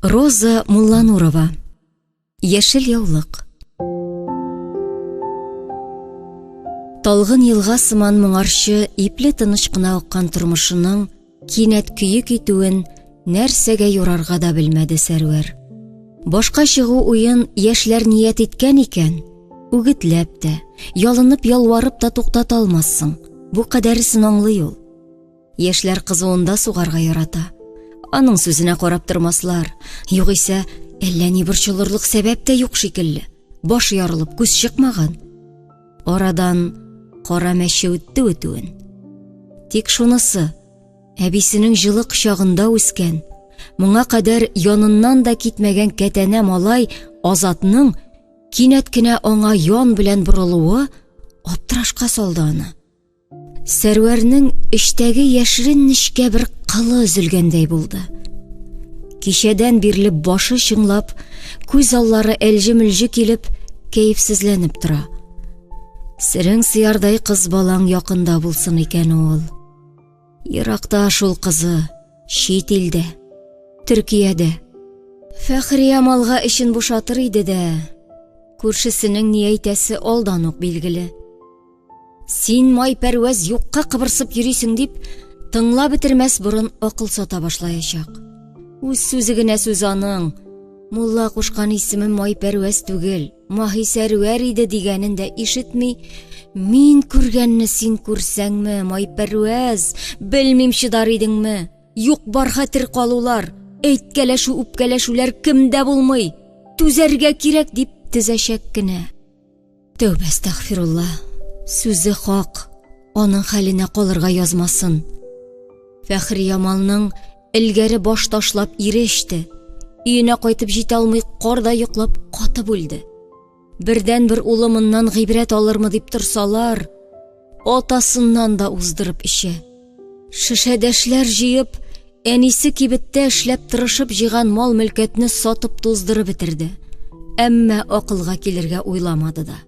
Роза Мулланурова. Яшел яулык. Талгын елга сыман моңарчы ипле тыныч кына аккан тормышының кинәт көе китүен нәрсәгә юрарга да белмәде Сәрвәр. Башка чыгу уен яшьләр ният иткән икән, үгетләп тә, ялынып-ялварып та туктата алмассың. Бу кадәресен аңлый ул. Яшьләр кызуында сугарга ярата. Аның сүзенә карап тормаслар. Югыйсә, әллә ни борчылырлык сәбәп тә юк шикелле. Баш ярылып, күз чыкмаган. Арадан кара мәче үтте үтүен. Тик шунысы, әбисенең җылы кочагында үскән, моңа кадәр яныннан да китмәгән кәтәнә малай Азатның кинәт кенә аңа ян белән борылуы аптырашка салды аны. Сәрвәрнең эчтәге яшерен нечкә бер кылы өзелгәндәй булды. Кичәдән бирле башы чыңлап, күз аллары әлҗе-мөлҗе килеп, кәефсезләнеп тора. Серең сыярдай кыз балаң якында булсын икән ул. Еракта шул кызы, чит илдә, Төркиядә. Фәхриямалга эчен бушатыр иде дә, күршесенең ни әйтәсе алдан ук билгеле. Син май пәрвәз юкка кыбырсып йөрисең дип, тыңлап бетермәс борын акыл сата башлаячак. Үз сүзе генә сүз аның. Мулла кушкан исеме май пәрвәз түгел, Маһи Сәрвәр иде дигәнен дә ишетми. Мин күргәнне син күрсәңме, май пәрвәз, белмим чыдар идеңме? Юк бар хәтер калулар, әйткәләшү үпкәләшүләр кемдә булмый? Түзәргә кирәк дип тезәчәк кенә. Тәүбә әстәгъфирулла. Сүзе хак, аның хәленә калырга язмасын. Фәхриямалның элгәре баш ташлап ире эчте. Өенә кайтып җитә алмый карда йоклап катып үлде. Бердән-бер улы моннан гыйбрәт алырмы дип торсалар, атасыннан да уздырып эчә. Шешәдәшләр җыеп, әнисе кибеттә эшләп тырышып җыйган мал-мөлкәтне сатып туздырып бетерде. Әмма акылга килергә уйламады да.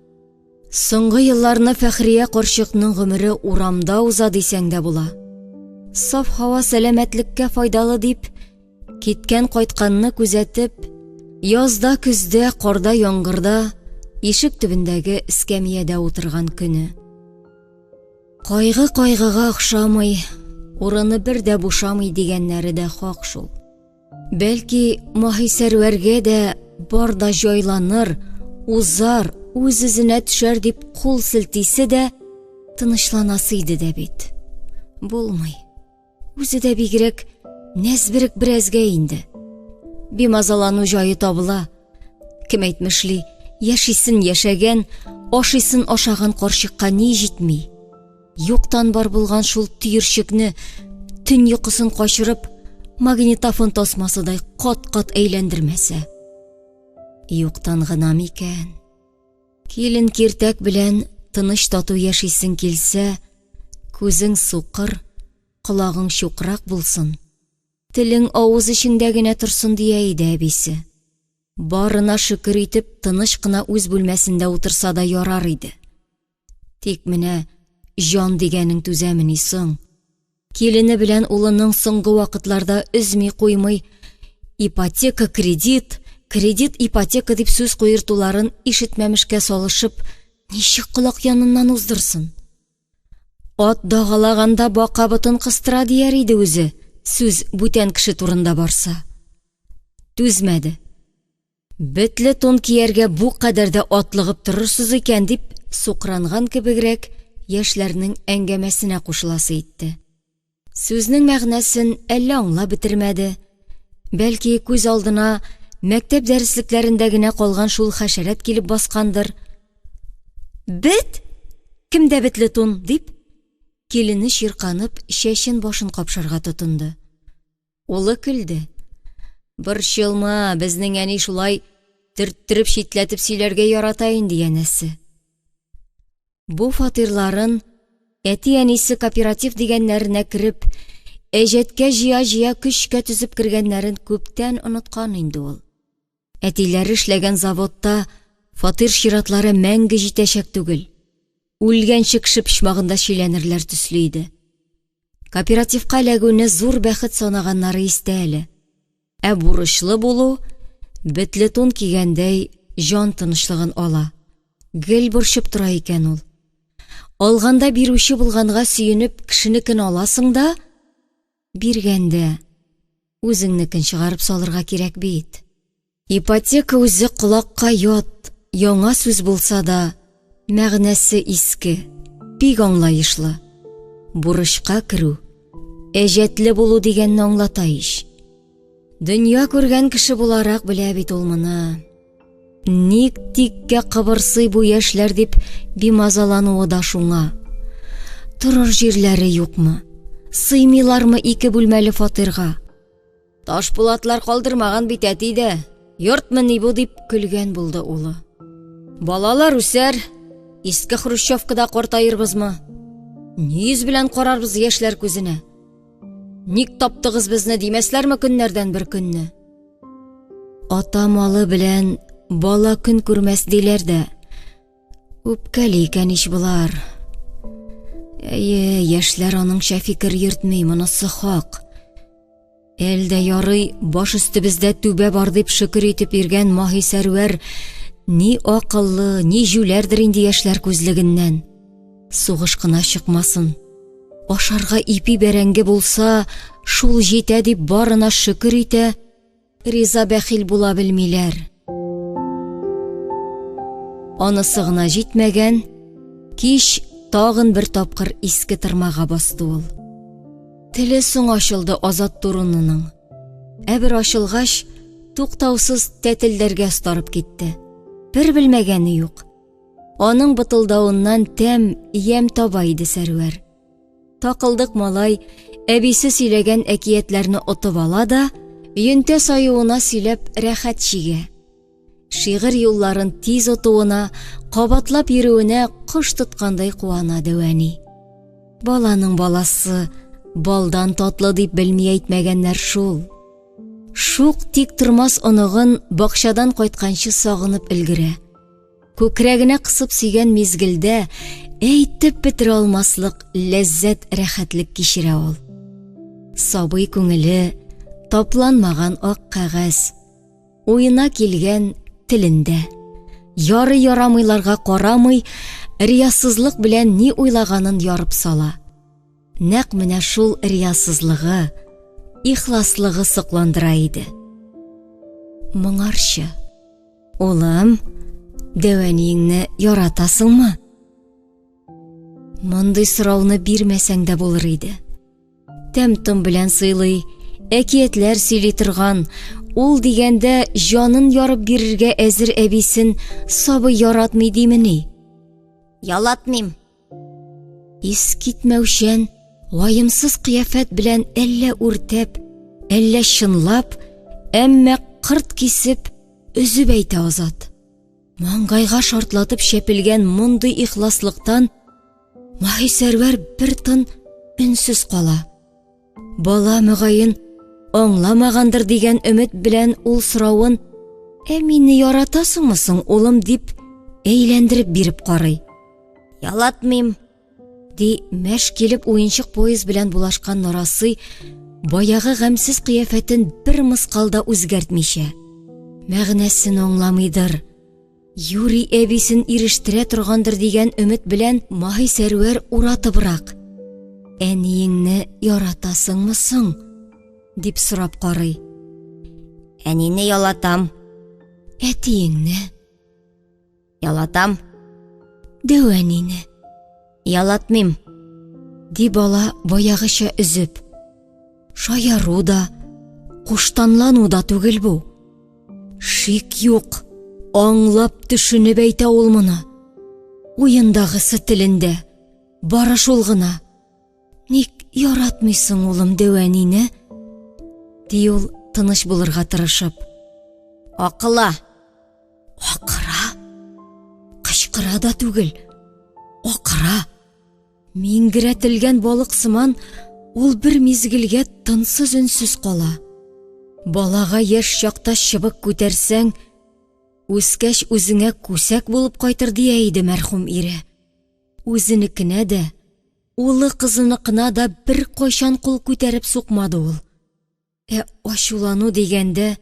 Соңгы елларны Фәхрия карчыкның гомере урамда уза дисәң дә була. Саф һава сәламәтлеккә файдалы дип, киткән кайтканны күзәтеп, язда, көздә, карда, яңгырда ишек төбендәге эскәмиядә утырган көне. Кайгы кайгыга охшамый, урыны бер дә бушамый дигәннәре дә хак шул. Бәлки, Маһисәрвәргә дә бар да җайланыр, узар, үз-үзенә төшәр дип кул селтисе дә, тынычланасы иде дә бит. Булмый. Үзе дә бигрәк нәзберек берәзгә инде. Бимазалану җае табыла. Кем әйтмешли, яшисен яшәгән, ашыйсын ашаган карчыкка ни җитми? Юктан бар булган шул төерчекне төн йокысын качырып, магнитофон тасмасыдай кат-кат әйләндермәсә. Юктан гына микән? Килен киртәк белән тыныч тату яшисең килсә, күзең сукыр, колагың чукрак булсын, телең авыз эчеңдә генә торсын дия иде әбисе. Барына шөкер итеп, тыныч кына үз бүлмәсендә утырса да ярар иде. Тик менә җан дигәнең түзәмени соң? Килене белән улының соңгы вакытларда өзми куймый ипотека, кредит, кредит, ипотека дип сүз куертуларын ишетмәмешкә салышып, ничек колак яныннан уздырсын? Ат дагалаганда бака ботын кыстыра дияр иде үзе, сүз бүтән кеше турында барса. Түзмәде. Бетле тун кияргә бу кадәр дә атлыгып торырсыз икән, дип сукранган кебегрәк яшьләрнең әңгәмәсенә кушыласы итте. Сүзнең мәгънәсен әллә аңлап бетермәде, бәлки күз алдына мәктәп дәреслекләрендә генә калган шул хәшәрәт килеп баскандыр. Бет? Кемдә бетле тун? дип, килене чирканып, чәчен-башын капшарга тотынды. Улы көлде. Борчылма, безнең әни шулай төрттереп читләтеп сөйләргә ярата инде, янәсе. Бу фатирларын әти-әнисе кооператив дигәннәренә кереп, әҗәткә җыя-җыя көчкә төзеп кергәннәрен күптән оныткан инде ул. Әтиләре эшләгән заводта фатир чиратлары мәңге җитәчәк түгел. Үлгәнче кеше почмагында чиләнерләр төсле иде. Кооперативка эләгүне зур бәхет санаганнары истә әле. Ә бурычлы булу, бетле тун кигәндәй, җан тынычлыгын ала, гел борчып тора икән ул. Алганда бирүче булганга сөенеп, кешенекен аласың да, биргәндә үзеңнекен чыгарып салырга кирәк бит. Ипотека үзе колакка ят, яңа сүз булса да, мәгънәсе иске, бик аңлаешлы. Бурычка керү, әҗәтле булу дигәнне аңлата ич. Дөнья күргән кеше буларак белә бит ул моны. Ник тиккә кыбырсый бу яшьләр дип бимазалануы да шуңа. Торыр җирләре юкмы? Сыймыйлармы ике бүлмәле фатирга? Ташпулатлар калдырмаган бит әти дә, йортмыни бу дип көлгән булды улы. Балалар үсәр, иске хрущевкада картаербызмы? Ни йөз белән карарбыз яшьләр күзенә? Ник таптыгыз безне димәсләрме көннәрдән бер көнне? Ата малы белән бала көн күрмәс диләр дә, үпкәли икән ич болар. Әйе, яшьләр аныңча фикер йөртми, монысы хак. Әл дә ярый, баш өстебездә түбә бар дип шөкер итеп йөргән Маһи Сәрвәр ни акыллы, ни җүләрдер инде яшьләр күзлегеннән. Сугыш кына чыкмасын. Ашарга ипи бәрәңге булса, шул җитә дип барына шөкер итә, риза бәхил була белмиләр. Анысы гына җитмәгән, кич тагын бер тапкыр иске тырмага басты ул. Теле соң ачылды Азат Турунының. Ә бер ачылгач, туктаусыз тәтелдәргә остарып китте. Бер белмәгәне юк. Аның бытылдавыннан тәм, ямь таба иде Сәрвәр. Такылдык малай әбисе сөйләгән әкиятләрне отып ала да, йөнтә саюына сөйләп рәхәт чигә. Шигырь юлларын тиз отуына, кабатлап йөрүенә кош тоткандай куана дәү әни. Баланың баласы балдан татлы дип белми әйтмәгәннәр шул. Шук тик тормас оныгын бакчадан кайтканчы сагынып өлгерә. Күкрәгенә кысып сөйгән мизгелдә әйтеп бетерә алмаслык ләззәт, рәхәтлек кичерә ул. Сабый күңеле тапланмаган ак кәгазь, уена килгән телендә. Ярый ярамыйларга карамый, риясызлык белән ни уйлаганын ярып сала. Нәкъ менә шул риясызлыгы, ихласлыгы сокландыра иде. Моңарчы Улым, дәү әниеңне яратасыңмы? Мондый сорауны бирмәсәң дә булыр иде. Тәм-том белән сыйлый, әкиятләр сөйли торган, ул дигәндә җанын ярып бирергә әзер әбисен сабый яратмый димени? Ялатмыйм. Искитмәүчән, ваемсыз кыяфәт белән әллә үртәп, әллә чынлап, әмма кырт кисеп, өзеп әйтә Азат. Маңгайга шартлатып чәпелгән мондый ихласлыктан Маһи Сәрвәр бер тын өнсез кала. Бала, мөгаен, аңламагандыр дигән өмет белән ул соравын «Ә мине яратасыңмы соң, улым?» дип әйләндереп биреп карый. «Ялатмыйм», ди мәш килеп уенчык поезд белән булашкан нарасый, баягы гамьсез кыяфәтен бер мыскал да үзгәртмичә. Мәгънәсен аңламыйдыр. Юри әбисен ирештерә торгандыр дигән өмет белән Маһи Сәрвәр уратыбрак: "Әниеңне яратасыңмы соң?" дип сорап карый. Әнине ялатам. Әтиеңне? Ялатам. Дәү әнине? Ялатмыйм. Ди бала баягыча өзеп. Шаяру да, куштанлану да түгел бу. Шик юк, аңлап төшенеп әйтә ул моны. Уендагысы телендә, бары шул гына. Ник яратмыйсың, улым, дәү әнине? Ди ул тыныч булырга тырышып. Акыла. Акыра? Кычкыра да түгел. Акыра. Миңгерәтелгән балык сыман ул бер мизгелгә тынсыз-өнсез кала. Балага яшь чакта чыбык күтәрсәң, үскәч үзеңә күсәк булып кайтыр дия иде мәрхүм ире. Үзенекенә дә, улы кызыныкына да беркайчан кул күтәреп сукмады ул. Ә ачулану дигәндә,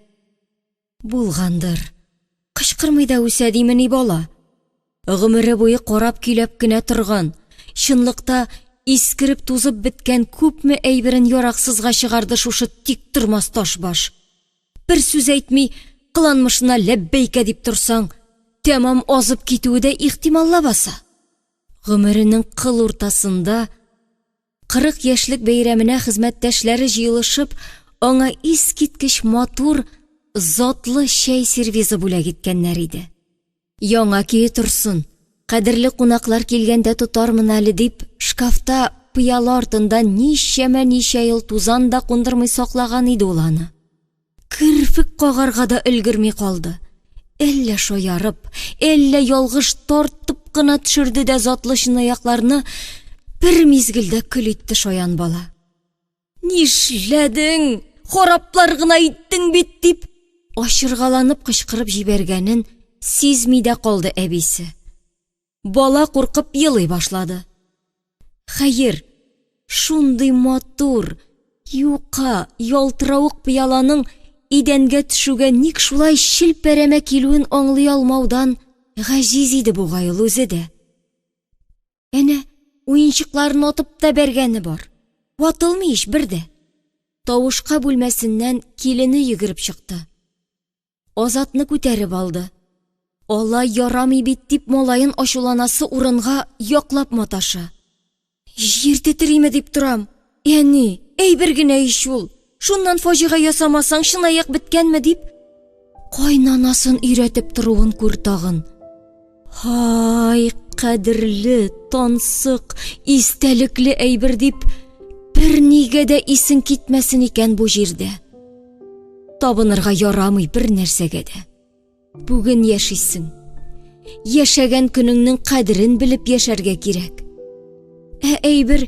булгандыр. Кычкырмый да үсә димени бала? Гомере буе карап көйләп кенә торган, чынлыкта искереп тузып беткән күпме әйберен яраксызга чыгарды шушы тиктормас ташбаш. Бер сүз әйтми, кыланмышына ләббәйкә дип торсаң, тәмам азып китүе дә ихтимал лабаса. Гомеренең кыл уртасында 40 яшьлек бәйрәменә хезмәттәшләре җыелышып, аңа искиткеч матур, затлы чәй сервизы бүләк иткәннәр иде. Яңа көе торсын, кадерле кунаклар килгәндә тотармын әле дип, шкафта пыяла артында ничәмә-ничә ел тузан да кундырмый саклаган иде ул аны. Керфек кагарга да өлгерми калды. Әллә шаярып, әллә ялгыш тартып кына төшерде дә затлы чынаякларны бер мизгелдә көл итте шаян бала. Нишләдең? Хараплар гына иттең бит, дип, ачыргаланып кычкырып җибәргәнен сизми дә калды әбисе. Бала куркып елый башлады. Хәер, шундый матур, юка, ялтыравык пыяланың идәнгә төшүгә ник шулай челпәрәмә килүен аңлый алмаудан гаҗиз иде бугай ул үзе дә. Әнә, уенчыкларын атып та бәргәне бар. Ватылмый ич бер дә. Тавышка бүлмәсеннән килене йөгереп чыкты. Азатны күтәреп алды. Алай ярамый бит дип малаен ачуланасы урынга яклап маташа. Җир тетриме дип торам. Әни, әйбер генә ич ул. Шуннан фаҗига ясамасаң, чынаяк беткәнме дип, кайнанасын өйрәтеп торуын күр тагын. Һай, кадерле, тансык, истәлекле әйбер дип, бернигә дә исең китмәсен икән бу җирдә. Табынырга ярамый бер нәрсәгә дә. Бүген яшисең. Яшәгән көнеңнең кадерен белеп яшәргә кирәк. Ә әйбер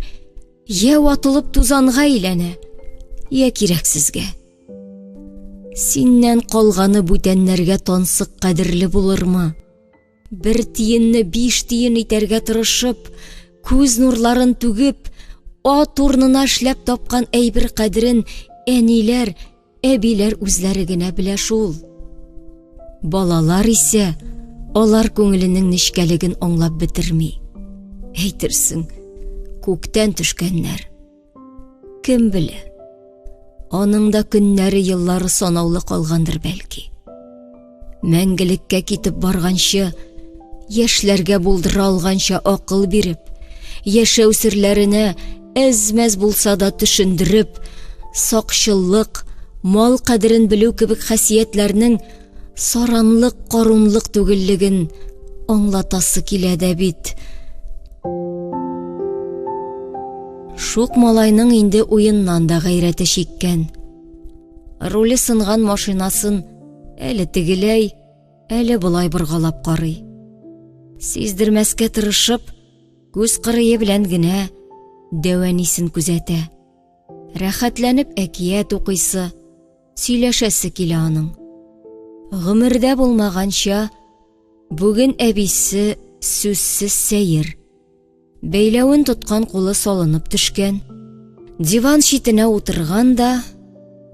я ватылып тузанга әйләнә, я кирәксезгә. Синнән калганы бүтәннәргә тансык кадерле булырмы? Бер тиенне биш тиен итәргә тырышып, күз нурларын түгеп, ат урынына эшләп тапкан әйбер кадерен әниләр, әбиләр үзләре генә белә шул. Балалар исә алар күңеленең нечкәлеген аңлап бетерми. Әйтерсең, күктән төшкәннәр. Кем белә, аның да көннәре еллары санаулы калгандыр бәлки. Мәңгелеккә китеп барганчы, яшьләргә булдыра алганча акыл биреп, яшәү серләренә әз-мәз булса да төшендереп, сакчыллык, мал кадерен белү кебек хасиятләрнең саранлык, карунлык түгеллеген аңлатасы килә дә бит. Шук малайның инде уеннан да гайрәте чиккән. Руле сынган машинасын әле тегеләй, әле болай боргалап карый. Сиздермәскә тырышып, күз кырые белән генә дәү әнисен күзәтә. Рәхәтләнеп әкият укыйсы, сөйләшәсе килә аның. Гомердә булмаганча, бүген әбисе сүзсез сәер. Бәйләвен тоткан кулы салынып төшкән. Диван читенә утырган да,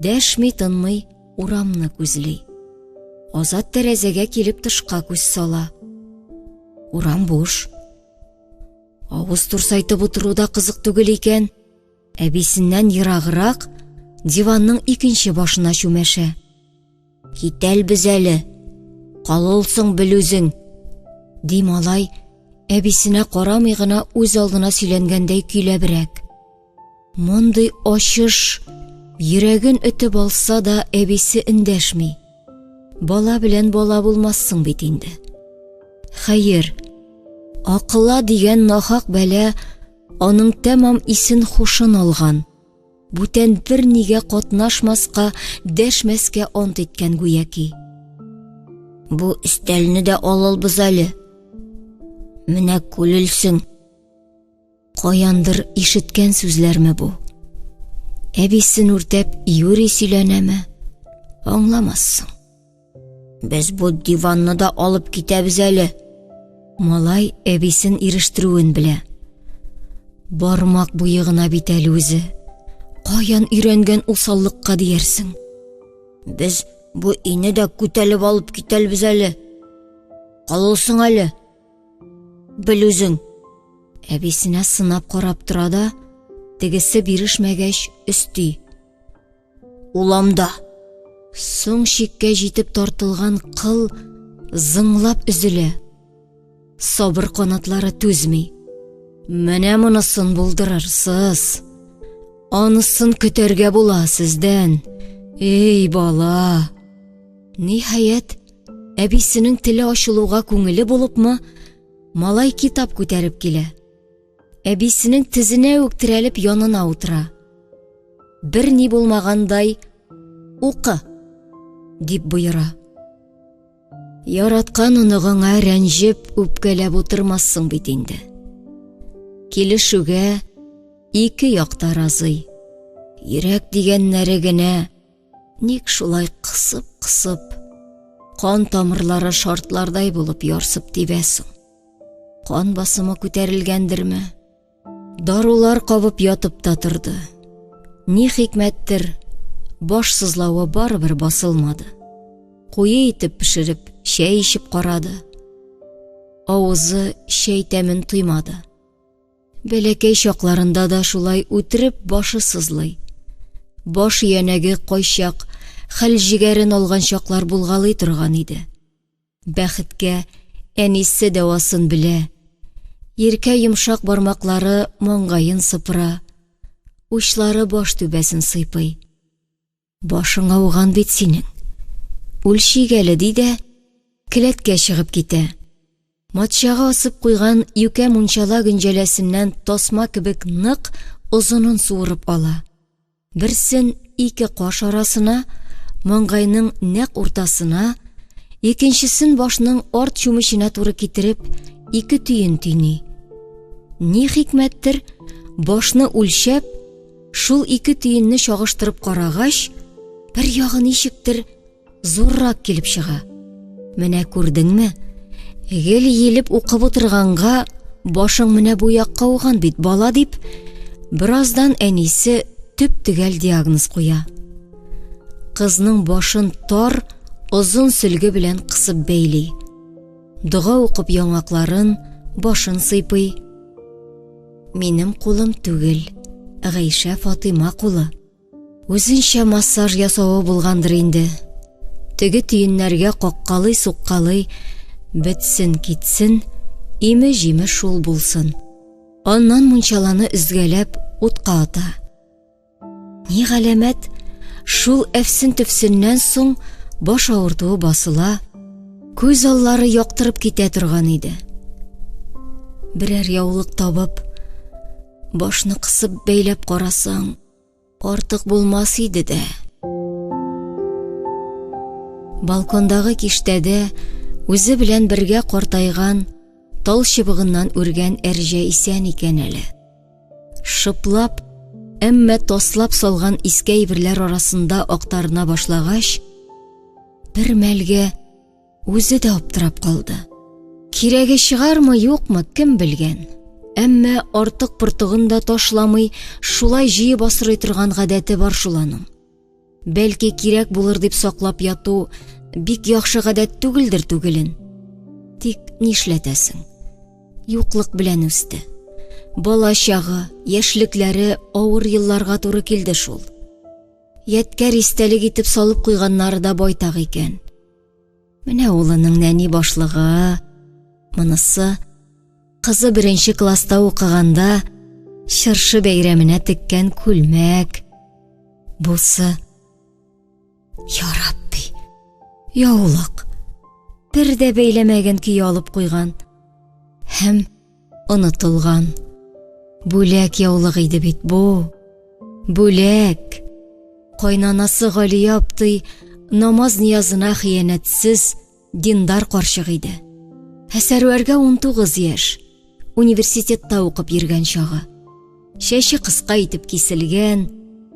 дәшми-тынмый урамны күзли. Азат тәрәзәгә килеп тышка күз сала. Урам буш. Авыз турсайтып утыру да кызык түгел икән. Әбисеннән ераграк диванның икенче башына чүмәшә. Китәлбез әле, калылсың бел үзең, ди малай, әбисенә карамый гына үз алдына сөйләнгәндәй көйләбрәк. Мондый ачыш йөрәген өтеп алса да, әбисе эндәшми. Бала белән бала булмассың бит инде. Хәер, акыла дигән нахак бәла аның тәмам исен-хушын алган, бүтән бернигә катнашмаска, дәшмәскә ант иткән гүяки. Бу өстәлне дә алылбыз әле. Менә күлелсең. Каяндыр ишеткән сүзләрме бу? Әбисен үртәп юри сөйләнәме? Аңламассың. Без бу диванны да алып китәбез әле. Малай әбисен ирештерүен белә. Бармак буе гына бит әле үзе. Каян өйрәнгән усаллыкка диярсең? Без бу өйне дә күтәлеп алып китәлбез әле. Калылсың әле. Бел үзең. Әбисенә сынап карап тора да, тегесе бирешмәгәч, өсти. Уламда. Соң чиккә җитеп тартылган кыл зыңлап өзелә. Сабыр канатлары түзми. Менә монысын булдырырсыз. Анысын көтәргә була сездән. Эй, бала. Ниһаять, әбисенең теле ачылуга күңеле булыпмы, малай китап күтәреп килә. Әбисенең тезенә үк терәлеп янына утыра. Бер ни булмагандай, укы, дип боера. Яраткан оныгыңа рәнҗеп, үпкәләп утырмассың бит инде. Килешүгә ике як та разый. Йөрәк дигәннәре генә ник шулай кысып-кысып, кан тамырлары шартлардай булып ярсып тибә соң? Кан басымы күтәрелгәндерме? Дарулар кабып ятып та торды. Ни хикмәттер, баш сызлавы барыбер басылмады. Куе итеп пешереп, чәй эчеп карады. Авызы чәй тәмен тоймады. Бәләкәй чакларында да шулай үтереп башы сызлый. Баш өянәге кайчак хәл-җегәрен алган чаклар булгалый торган иде. Бәхеткә, әнисе дәвасын белә. Иркә йомшак бармаклары маңгаен сыпыра, учлары баш түбәсен сыйпый. Башың ауган бит синең. Үлчик әле, ди дә, келәткә чыгып китә. Матчага асып куйган юкә мунчала гөнҗәләсеннән тасма кебек нык озынын суырып ала. Берсен ике каш арасына, маңгайның нәкъ уртасына, икенчесен башның арт чүмеченә туры китереп, ике төен төйни. Ни хикмәттер, башны үлчәп, шул ике төенне чагыштырып карагач, бер ягы ничектер зуррак килеп чыга. Менә күрдеңме? Гел иелеп укып утырганга башың менә бу якка ауган бит, бала дип, бераздан әнисе төп-төгәл диагноз куя. Кызның башын тар, озын сөлге белән кысып бәйли. Дога укып яңакларын, башын сыйпый. Минем кулым түгел, Гайшә Фатыйма кулы. Үзенчә массаж ясавы булгандыр инде. Теге төеннәргә каккалый-суккалый, бетсен китсен, име-җиме шул булсын. Аннан мунчаланы өзгәләп утка ата. Ни галәмәт, шул әфсен-төфсеннән соң баш авыртуы басыла, күз аллары яктырып китә торган иде. Берәр яулык табып, башны кысып бәйләп карасаң, Артык булмас иде дә. Балкондагы киштәдә үзе белән бергә картайган тал чыбыгыннан үргән әрҗә исән икән әле. Шыплап, әмма таслап салган иске әйберләр арасында актарына башлагач, бер мәлгә Үзе дә аптырап калды. Кирәге чыгармы, юкмы, кем белгән. Әмма артык портыгын да ташламый, шулай җыеп асрый торган гадәте бар шул аның. Бәлки кирәк булыр дип саклап яту бик яхшы гадәт түгелдер түгелен. Тик нишләтәсең? Юклык белән үсте. Бала чагы, яшьлекләре авыр елларга туры килде шул. Ядкәр истәлек итеп салып куйганнары да байтак икән. Менә улының нәни башлыгы, монысы кызы беренче класста укыганда чыршы бәйрәменә теккән күлмәк. Бусы, я Рабби, яулык. Бер дә бәйләмәгән көе алып куйган. Һәм онытылган. Бүләк яулык иде бит бу. Бүләк. Кайнанасы Галия аптый намаз ниязына хыянәтсез, диндар карчык иде. Ә Сәрвәргә 19 яшь, университетта укып йөргән чагы. Чәче кыска итеп киселгән,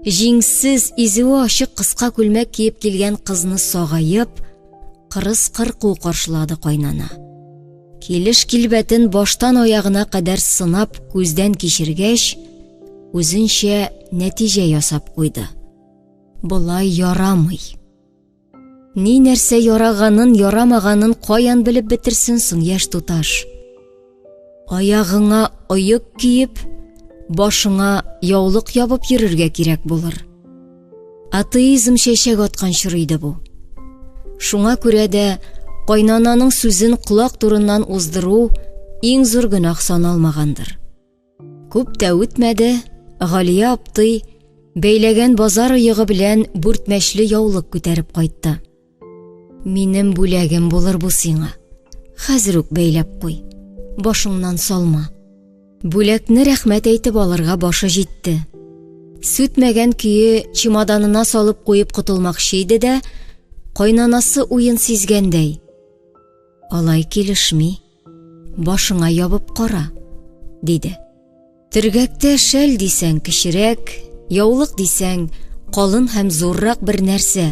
җиңсез, изүе ачык кыска күлмәк киеп килгән кызны сагаеп, кырыс кырку каршылады кайнана. Килеш килбәтен баштан аягына кадәр сынап күздән кичергәч, Үзенчә нәтиҗә ясап куйды. Болай ярамый. Ни нәрсә яраганын, ярамаганын каян белеп бетерсен соң яшь туташ? Аягыңа оек киеп, башыңа яулык ябып йөрергә кирәк булыр. Атеизм чәчәк аткан чор иде бу. Шуңа күрә дә кайнананың сүзен колак турыннан уздыру иң зур гөнаһ саналмагандыр. Күп тә үтмәде, Галия аптый бәйләгән базар оегы белән бүртмәчле яулык күтәреп кайтты. Минем бүләгем булыр бу сиңа. Хәзер үк бәйләп куй. Башыңнан салма. Бүләкне рәхмәт әйтеп алырга башы җитте. Сүтмәгән көе чемоданына салып куеп котылмакчы иде дә, кайнанасы уен сизгәндәй. Алай килешми. Башыңа ябып кара, диде. Төргәктә шәл дисәң кечерәк, яулык дисәң калын һәм зуррак бер нәрсә,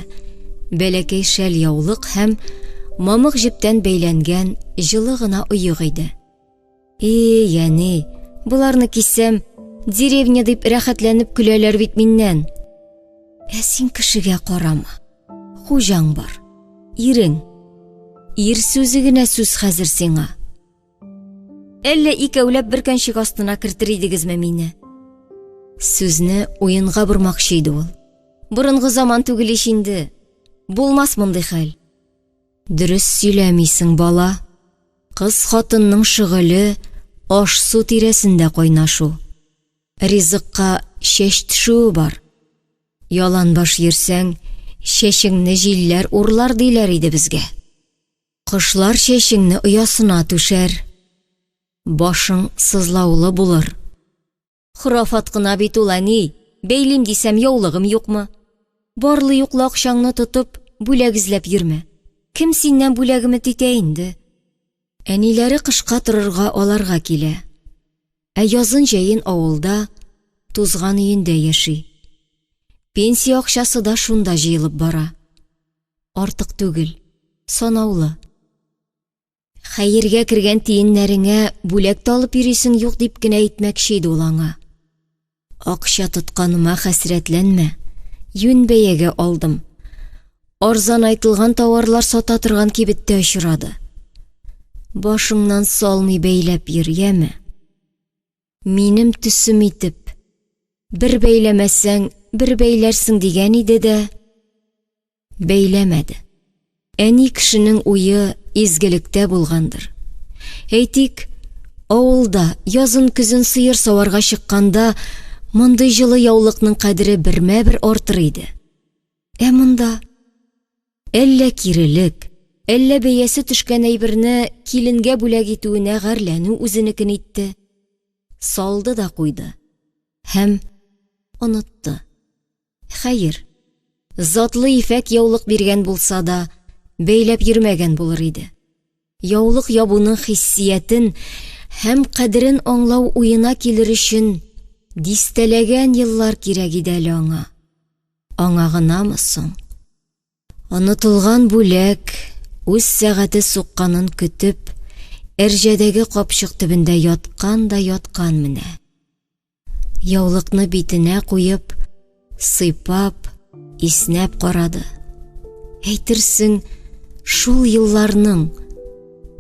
бәләкәй шәл яулык һәм мамык җептән бәйләнгән җылы гына оек иде. И, әни, боларны кисәм, деревня дип рәхәтләнеп көләләр бит миннән. Ә син кешегә карама. Хуҗаң бар. Ирең. Ир сүзе генә сүз хәзер сиңа. Әллә икәүләп бер кәнчек астына кертер идегезме мине? Сүзне уенга бормакчы иде ул. Борынгы заман түгел ич инде. Булмас мондый хәл. Дөрес сөйләмисең, бала. Кыз хатынның шөгыле аш-су тирәсендә кайнашу. Ризыкка чәч төшүе бар. Яланбаш йөрсәң, чәчеңне җилләр урлар диләр иде безгә. Кошлар чәчеңне оясына түшәр. Башың сызлаулы булыр. Хорафат кына бит ул, әни, бәйлим дисәм, яулыгым юкмы? Барлы-юклы акчаңны тотып, бүләк эзләп йөрмә. Кем синнән бүләк өмет итә инде? Әниләре кышка торырга аларга килә. Ә язын-җәен авылда, тузган өендә яши. Пенсия акчасы да шунда җыелып бара. Артык түгел, санаулы. Хәергә кергән тиеннәреңә бүләк тә алып йөрисең юк дип кенә әйтмәкче иде ул аңа. Акча тотканыма хәсрәтләнмә, юнь бәягә алдым. Арзанайтылган тауарлар сата торган кибеттә очрады. Башыңнан салмый бәйләп йөр, яме. Минем төсем итеп, бер бәйләмәсәң, бер бәйләрсең дигән иде дә, бәйләмәде. Әни кешенең уе изгелектә булгандыр. Әйтик, авылда язын-көзен сыер саварга чыкканда мондый җылы яулыкның кадере бермә-бер артыр иде. Ә монда әллә кирелек, әллә бәясе төшкән әйберне киленгә бүләк итүенә гарьләнү үзенекен итте. Салды да куйды һәм онытты. Хәер, затлы ефәк яулык биргән булса да, бәйләп йөрмәгән булыр иде. Яулык ябуның хиссиятен һәм кадерен аңлау уена килер өчен дистәләгән еллар кирәк иде әле аңа. Аңа гынамы соң? Онытылган бүләк үз сәгате сукканын көтеп, әрҗәдәге капчык төбендә яткан да яткан менә. Яулыкны битенә куеп, сыйпап, иснәп карады. Әйтерсең, шул елларның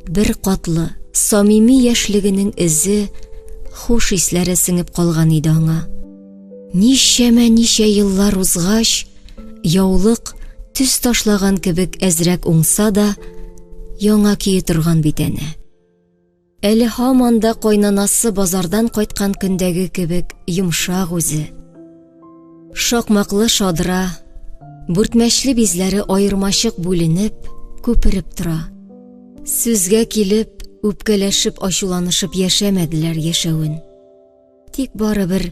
бер катлы, самими яшьлегенең эзе, хуш исләре сеңеп калган иде аңа. Ничәмә ничә еллар узгач, яулык төс ташлаган кебек әзрәк уңса да, яңа кие торган бит әнә. Әле һаман да кайнанасы базардан кайткан көндәге кебек йомшак үзе. Шакмаклы шадра, бүртмәчле бизләре аермачык бүленеп, күпереп тора. Сүзгә килеп, үпкәләшеп, ачуланышып яшәмәделәр яшәвен. Тик барыбер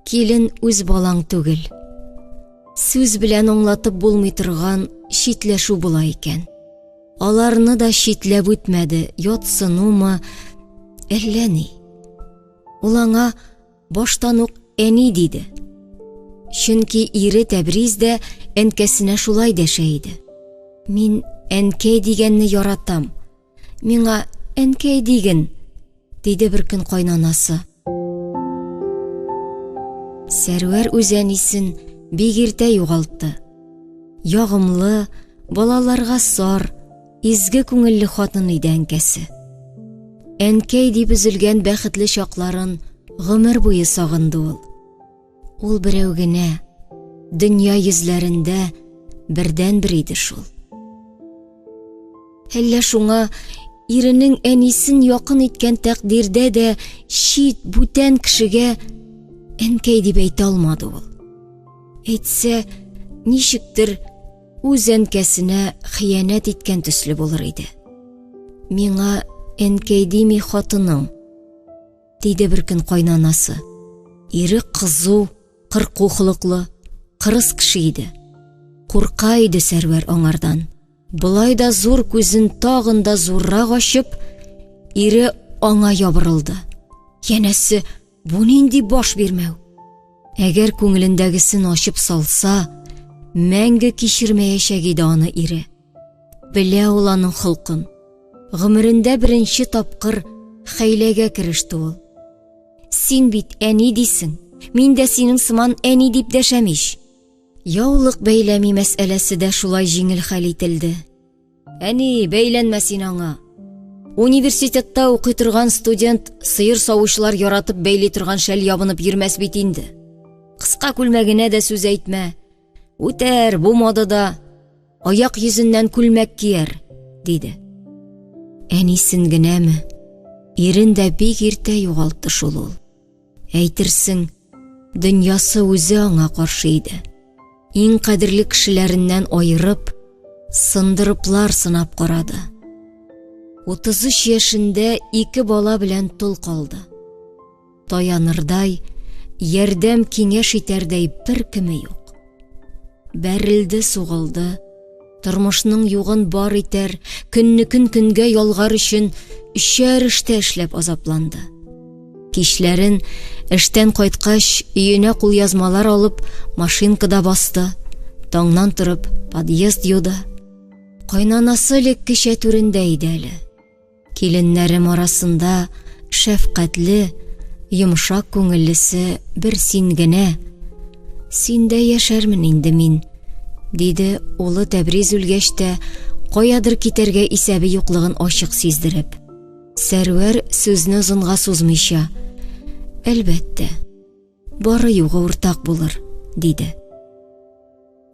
килен үз балаң түгел. Сүз белән аңлатып булмый торган читләшү була икән. Аларны да читләп үтмәде, ятсынумы, әллә ни. Ул аңа баштан ук әни диде. Чөнки ире Тәбриз дә әнкәсенә шулай дәшә иде. Мин әнкәй дигәнне яратам. Миңа әнкәй диген, диде бер көн кайнанасы. Сәрвәр үз әнисен бик иртә югалтты. Ягымлы, балаларга сар, изге күңелле хатын иде әнкәсе. Әнкәй дип өзелгән бәхетле чакларын гомер буе сагынды ул. Ул берәү генә, дөнья йөзләрендә бердәнбер иде шул. Әллә шуңа иренең әнисен якын иткән тәкъдирдә дә чит, бүтән кешегә әнкәй дип әйтә алмады ул. Әйтсә, ничектер үз әнкәсенә хыянәт иткән төсле булыр иде. Миңа әнкәй дими хатының, диде беркөн кайнанасы. Ире кызу, кырку холыклы, кырыс кеше иде. Курка иде Сәрвәр аңардан. Болай да зур күзен тагын да зуррак ачып, ире аңа ябырылды. Янәсе, бу нинди баш бирмәү? Әгәр күңелендәгесен ачып салса, мәңге кичермәячәк иде аны ире. Белә ул аның холкын. Гомерендә беренче тапкыр хәйләгә кереште ул. Син бит әни дисең, мин дә синең сыман әни дип дәшәм ич. Яулык бәйләми мәсьәләсе дә шулай җиңел хәл ителде. Әни, бәйләнмә син аңа. Университетта укый торган студент сыер савучылар яратып бәйли торган шәл ябынып йөрмәс бит инде. Кыска күлмәгенә дә сүз әйтмә. Үтәр, бу модада. Аяк йөзеннән күлмәк кияр, диде. Әнисен генәме, ирен дә бик иртә югалтты шул ул. Әйтерсең, дөньясы үзе аңа каршы иде. Иң кадерле кешеләреннән аерып, сындырыплар сынап карады. 33 яшендә ике бала белән тол калды. Таянырдай, ярдәм киңәш итәрдәй бер кеме юк. Бәрелде, сугылды. Тормышның югын бар итәр, көннекен көнгә ялгар өчен өчәр эштә эшләп азапланды. Кичләрен эштән кайткач, өенә кулъязмалар алып, машинкада басты, таңнан торып, подъезд юды. Кайнанасы элеккечә түрендә иде әле. Киленнәрем арасында шәфкатьле, йомшак күңеллесе бер син генә. Синдә яшәрмен инде мин, диде улы Тәбриз үлгәч тә, каядыр китәргә исәбе юклыгын ачык сиздереп. Сәрвәр сүзне озынга сузмыйча, әлбәттә, бары югы уртак булыр, диде.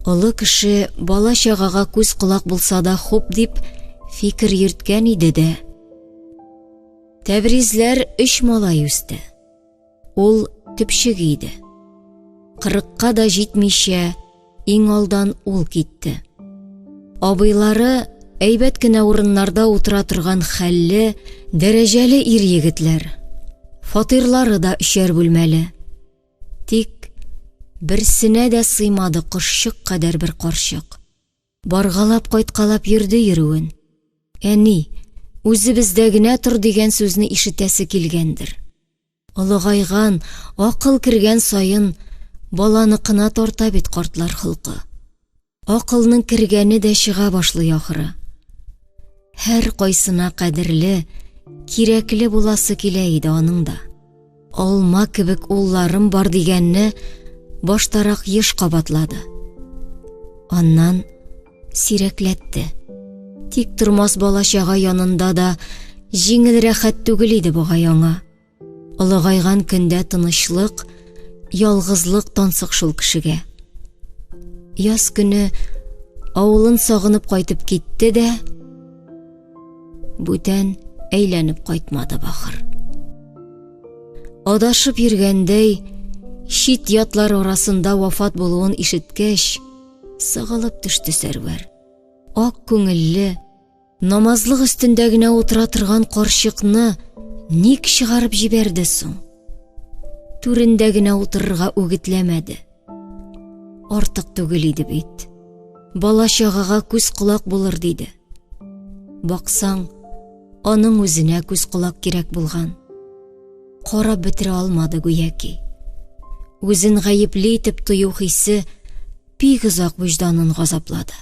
Олы кеше бала-чагага күз-колак булса да хуп дип фикер йөрткән иде дә. Тәбризләр өч малай үсте. Ул төпчеге иде. Кырыкка да җитмичә, иң алдан ул китте. Абыйлары әйбәт кенә урыннарда утыра торган хәлле, дәрәҗәле ир-егетләр. Фатирлары да өчәр бүлмәле. Тик берсенә дә сыймады кошчык кадәр бер карчык. Баргалап кайткалап йөрде йөрүен. Әни, үзебездә генә тор дигән сүзне ишетәсе килгәндер. Олыгайган, акыл кергән саен баланыкына тарта бит картлар холкы. Акылның кергәне дә чыга башлый ахыры. Һәр кайсына кадерле, кирәкле буласы килә иде аның да. Алма кебек улларым бар дигәнне баштарак еш кабатлады. Аннан сирәкләтте. Тик тормас бала-чага янында да җиңел рәхәт түгел иде бугай аңа. Олыгайган көндә тынычлык, ялгызлык тансык шул кешегә. Яз көне авылын сагынып кайтып китте дә, бүтән әйләнеп кайтмады бахыр. Адашып йөргәндәй, чит ятлар арасында вафат булуын ишеткәч, сыгылып төште Сәрвәр. Ак күңелле, Намазлык өстендә генә утыра торган карчыкны ник чыгарып җибәрде соң? Түрендә генә утырырга үгетләмәде. Артык түгел иде бит. Бала-чагага күз-колак булыр диде. Баксаң, аның үзенә күз-колак кирәк булган. Карап бетерә алмады гүяки. Үзен гаепле итеп тою хисе бик озак вөҗданын газаплады.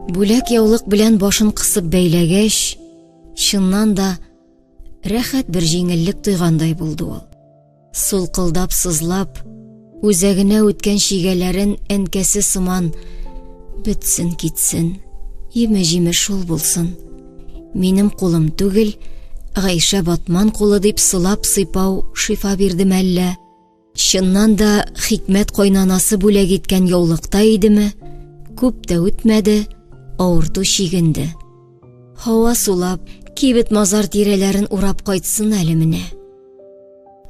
Бүләк яулык белән башын кысып бәйләгәч, чыннан да рәхәт бер җиңеллек тойгандай булды ул. Сулкылдап сызлап, үзәгенә үткән чигәләрен әнкәсе сыман бетсен китсен, име-җиме шул булсын. Минем кулым түгел, Гайшә Батман кулы дип сылап сыйпау шифа бирде мәллә? Чыннан да Хикмәт кайнанасы бүләк иткән яулыкта идеме? Күп тә үтмәде, авырту чигенде. Һава сулап, кибет-мазар тирәләрен урап кайтсын әле менә.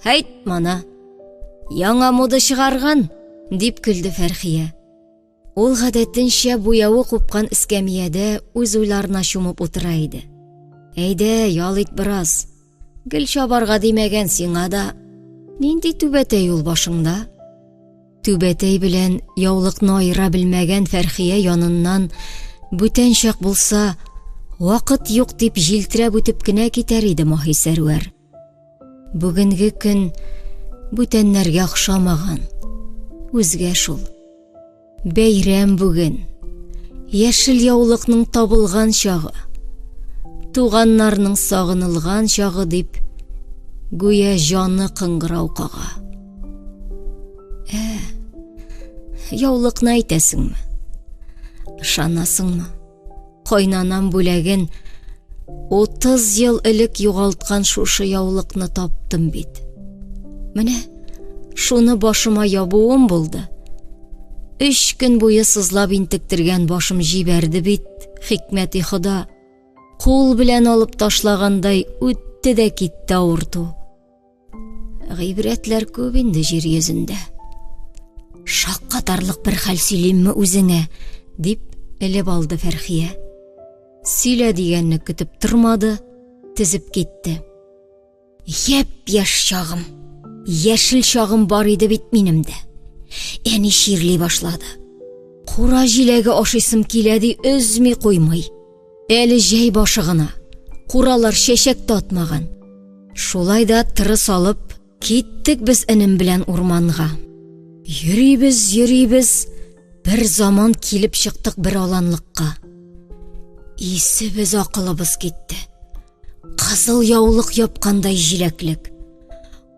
Һәйт, мана. Яңа мода чыгарган, дип көлде Фәрхия. Ул гадәтенчә буявы купкан эскәмиядә үз уйларына чумып утыра иде. Әйдә, ял ит бераз. Гел чабарга димәгән сиңа да. Нинди түбәтәй ул башыңда? Түбәтәй белән яулыкны аера белмәгән Фәрхия яныннан бүтән чак булса, вакыт юк дип җилтерәп үтеп кенә китәр иде Маһи Сәрвәр. Бүгенге көн бүтәннәргә охшамаган, үзгә шул. Бәйрәм бүген. Яшел яулыкның табылган чагы. Туганнарның сагынылган чагы дип, гүя җаны кыңгырау кага. Ә, яулыкны әйтәсеңме? Ышанасыңмы? Кайнанам бүләген 30 ел элек югалткан шушы яулыкны таптым бит. Менә шуны башыма ябуым булды. Өч көн буе сызлап интектергән башым җибәрде бит, хикмәти Хода. Кул белән алып ташлагандай үтте дә китте авырту. Гыйбрәтләр күп инде җир йөзендә. Шаккатарлык бер хәл сөйлимме үзеңә, дип элеп алды Фәрхия. Сөйлә дигәнне көтеп тормады, тезеп китте. Япь-яшь чагым, яшел чагым бар иде бит минем дә. Әни чирли башлады. Кура җиләге ашыйсым килә ди, өзми куймый. Әле җәй башы гына, куралар чәчәк тә атмаган. Шулай да тыры салып, киттек без энем белән урманга. Йөрибез, йөрибез, бер заман килеп чыктык бер аланлыкка. Исебез акылыбыз китте. Кызыл яулык япкандай җиләклек.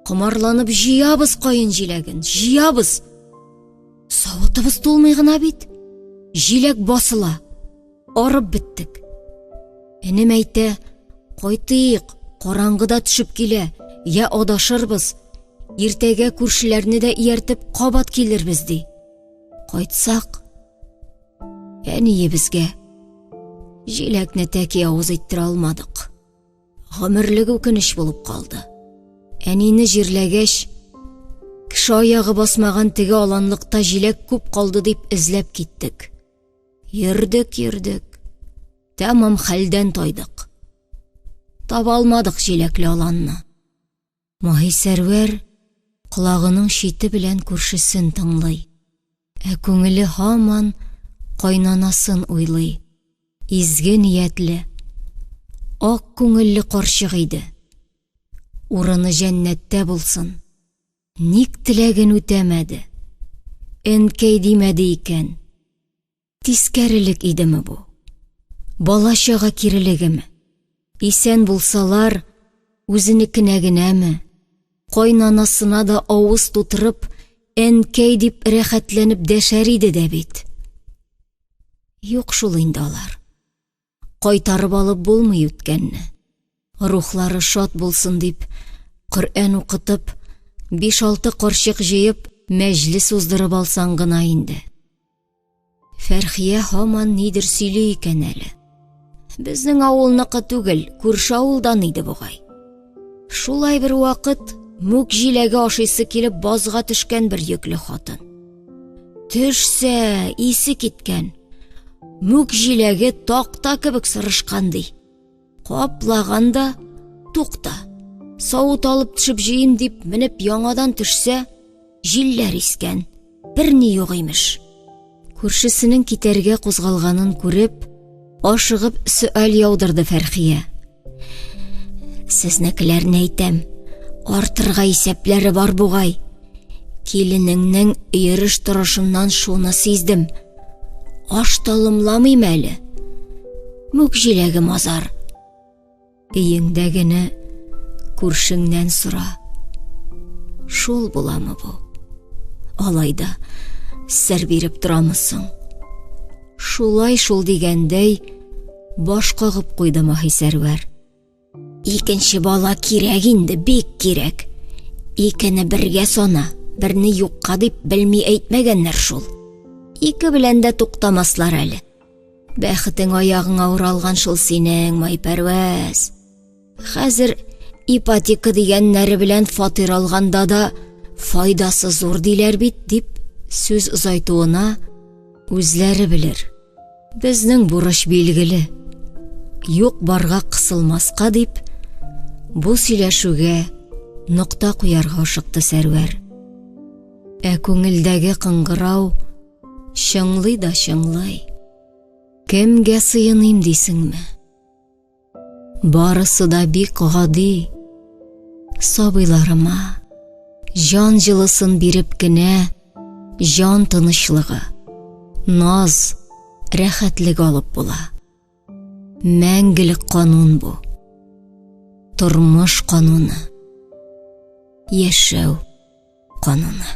Комарланып җыябыз каен җиләген, җыябыз. Савытыбыз тулмый гына бит. Җиләк басыла. Арып беттек. Энем әйтә, кайтыйк, караңгыда төшеп килә, я адашырбыз. Иртәгә күршеләрне дә ияртеп кабат килербез, ди. Кайтсак, әниебезгә җиләкне тәки авыз иттерә алмадык. Гомерлек үкенеч булып калды. Әнине җирләгәч, кеше аягы басмаган теге аланлыкта җиләк күп калды дип эзләп киттек. Йөрдек, йөрдек. Тәмам хәлдән тайдык. Таба алмадык җиләкле аланны. Маһисәрвәр колагының чите белән күршесен тыңлый. Ә күңеле һаман кайнанасын уйлый. Изге ниятле, ак күңелле карчык иде. Урыны җәннәттә булсын. Ник теләген үтәмәде? Әнкәй димәде икән. Тискәрелек идеме бу? Бала-чага кирелегеме? Исән булсалар, үзенекенә генәме? Кайнанасына да авыз тутырып, әнкәй дип рәхәтләнеп дәшәр иде дә бит. Юк шул инде алар. Кайтарып алып булмый үткәнне. Рухлары шат булсын дип, Коръән укытып, биш-алты карчык җыеп, мәҗлес уздырып алсаң гына инде. Фәрхия һаман нидер сөйли икән әле. Безнең авылныкы түгел, күрше авылдан иде бугай. Шулай бер вакыт мүк җиләге ашыйсы килеп базга төшкән бер йөкле хатын. Төшсә, исе киткән. Мүк җиләге такта кебек сырышкан ди. Каплаган да, тукта. Савыт алып төшеп җыйм дип менеп яңадан төшсә, җилләр искән. Берни юк имеш. Күршесенең китәргә кузгалганын күреп, ашыгып сөаль яудырды Фәрхия. Сезнекеләрне әйтәм, артырга исәпләре бар бугай. Киленеңнең йөреш торышыннан шуны сиздем. Аш талымламыйм әле. Мүк җиләге мазар. Өеңдәгене күршеңнән сора. Шул буламы бу? Алай да сер биреп торамы соң? Шулай шул дигәндәй, баш кагып куйды Маһисәрвәр. Икенче бала кирәк инде, бик кирәк. Икене бергә сана, берне юкка дип белми әйтмәгәннәр шул. Ике белән дә туктамаслар әле. Бәхетең аягыңа уралган шул синең, Майпәрвәз. Хәзер ипотека дигәннәре белән фатир алганда да файдасы зур диләр бит, дип сүз озайтуына үзләре белер. Безнең бурыч билгеле. Юк барга кысылмаска дип, бу сөйләшүгә нокта куярга ашыкты Сәрвәр. Ә күңелдәге кыңгырау чыңлый да чыңлый. Кемгә сыеныйм дисеңме? Барысы да бик гади. Сабыйларыма җан җылысын биреп кенә җан тынычлыгы, наз, рәхәтлек алып була. Мәңгелек канун бу. Тормыш кануны. Яшәү кануны.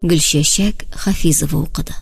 Гөлчәчәк Хафизова укыды.